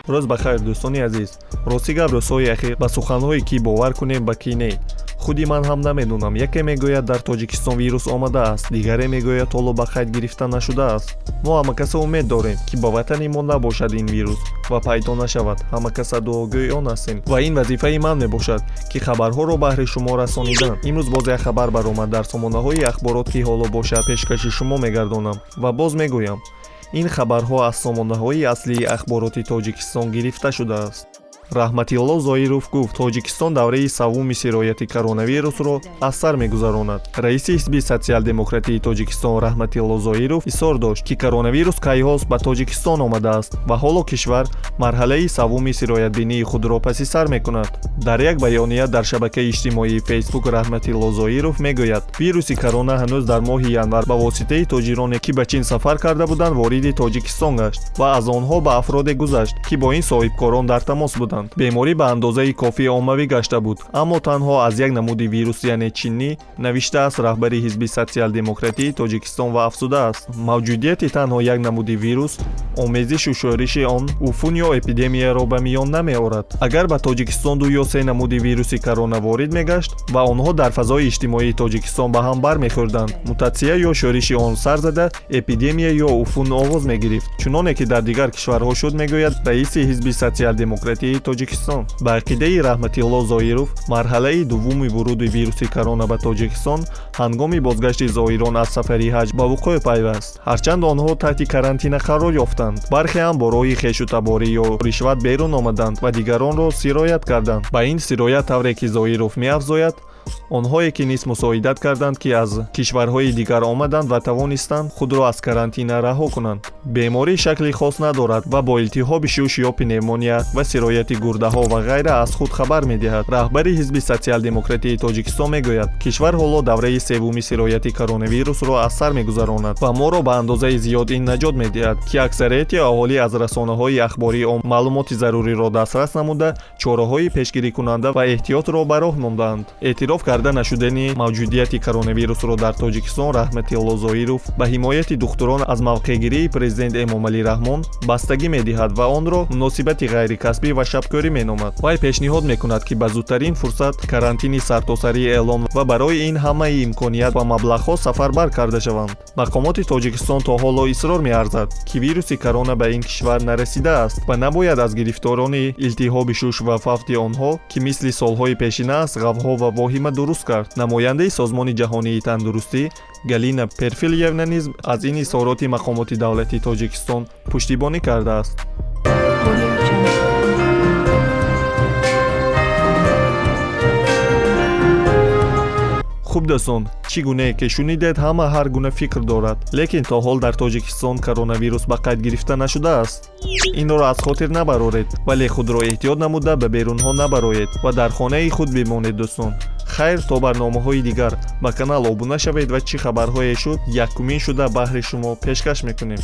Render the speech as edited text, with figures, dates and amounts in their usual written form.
Рӯз ба хайр, дӯстони азиз. Рости гап, рӯзҳои ахир ба суханҳое ки бовар кунем, ба ки не, худи ман ҳам намедонам. Яке мегӯяд, дар Тоҷикистон вирус омадааст, дигаре мегӯяд, ҳоло ба қайд гирифта нашудааст. Мо ҳамакаса умед дорем, ки ба ватани мо набошад ин вирус ва пайдо нашавад. Ҳамакаса дуогӯи он ҳастем ва ин вазифаи ман мебошад, ки хабарҳоро баҳри шумо расонидан. Имрӯз боз як хабар баромад дар сомонаҳои ахборот, ки ҳоло бошад пешкаши шумо мегардонам. Ва боз мегӯям, ин хабарҳо аз сомонаҳои аслии ахбороти Тоҷикистон гирифта шудааст. Раҳматилло Зоиров гуфт, Тоҷикистон давраи саввуми сирояти коронавирусро аз сар мегузаронад. Раиси Ҳизби Социал-демократии Тоҷикистон Раҳматилло Зоиров изҳор дошт, ки коронавирус кайҳост ба Тоҷикистон омадааст ва ҳоло кишвар марҳалаи саввуми сироятбинии худро паси сар мекунад. Дар як баёния дар шабакаи иҷтимоии Фейсбук Раҳматилло Зоиров мегӯяд, вируси корона ҳанӯз дар моҳи январ ба воситаи тоҷироне, ки ба Чин сафар карда буданд, вориди Тоҷикистон гашт ва аз онҳо ба афроде гузашт, ки бо ин соҳибкорон дар тамос буданд. Беморӣ ба андозаи кофӣ оммавӣ гашта буд, аммо танҳо аз як намуди вирус, яъне чинӣ, навиштааст раҳбари Ҳизби Социал-демократии Тоҷикистон ва афзудааст, мавҷудияти танҳо як намуди вирус, омезишу шӯриши он уфун ё эпидемияро ба миён намеорад. Агар ба Тоҷикистон ду ё се намуди вируси корона ворид мегашт ва онҳо дар фазои иҷтимоии Тоҷикистон ба ҳам бармехӯрданд, мутатсия ё шӯриши он сар зада, эпидемия ё уфун оғоз мегирифт, чуноне ки дар дигар кишварҳо шуд, мегӯяд раиси Ҳизби Социал-демократии Тоҷикистон. Ба ақидаи Раҳматилло Зоиров, марҳалаи дуввуми вуруди вируси корона ба Тоҷикистон ҳангоми бозгашти зоирон аз сафари ҳаҷ ба вуқӯъ пайваст. Ҳарчанд онҳо таҳти карантина қарор ёфтанд, бархе ҳам бо роҳи хешу таборӣ ё ришват берун омаданд ва дигаронро сироят карданд. Ба ин сироят, тавре ки Зоиров меафзояд, онҳое ки низ мусоидат карданд, ки аз кишварҳои дигар омаданд ва тавонистанд худро аз карантина раҳо кунанд. Беморӣ шакли хос надорад ва бо илтиҳоби шуш ё пневмония ва сирояти гурдаҳо ва ғайра аз худ хабар медиҳад. Раҳбари Ҳизби Социал-демократии Тоҷикистон мегӯяд, кишвар ҳоло давраи севуми сирояти коронавирусро аз сар мегузаронад ва моро ба андозаи зиёд ин наҷот медиҳад, ки аксарияти аҳолӣ аз расонаҳои ахбории ом маълумоти заруриро дастрас намуда, чораҳои пешгирикунанда ва эҳтиётро ба роҳ мондаанд. Эътироф карда нашудани мавҷудияти коронавирусро дар Тоҷикистон Раҳматилло Зоиров ба ҳимояти духтурон аз мавқеъгирии президент Эмомалӣ Раҳмон бастагӣ медиҳад ва онро муносибати ғайрикасбӣ ва шабкӯрӣ меномад. Вай пешниҳод мекунад, ки ба зудтарин фурсат карантини сартосарӣ эълон ва барои ин ҳамаи имконият ва маблағҳо сафарбар карда шаванд. Мақомоти Тоҷикистон то ҳоло исрор меарзад, ки вируси корона ба ин кишвар нарасидааст ва набояд аз гирифторони илтиҳоби шуш ва фавти онҳо, ки мисли солҳои пешина аст, ғавғо ва воҳима дуруст кард. Намояндаи Созмони Ҷаҳонии Тандурустӣ Галина Перфилевна низ аз ин изҳороти мақомоти давлатии Тоҷикистон пуштибонӣ кардааст. Audio Jungle. Хуб, дӯстон, чӣ гунае ки шунидед, ҳама ҳар гуна фикр дорад, лекин то ҳол дар Тоҷикистон коронавирус ба қайд гирифта нашудааст. Инро аз хотир набароред, вале худро эҳтиёт намуда, ба берунҳо набароед ва дар хонаи худ бимонед. Дӯстон, хайр, то барномаҳои дигар ба канал обуна шавед ва чӣ хабарҳое шуд, якумин шуда баҳри шумо пешкаш мекунем.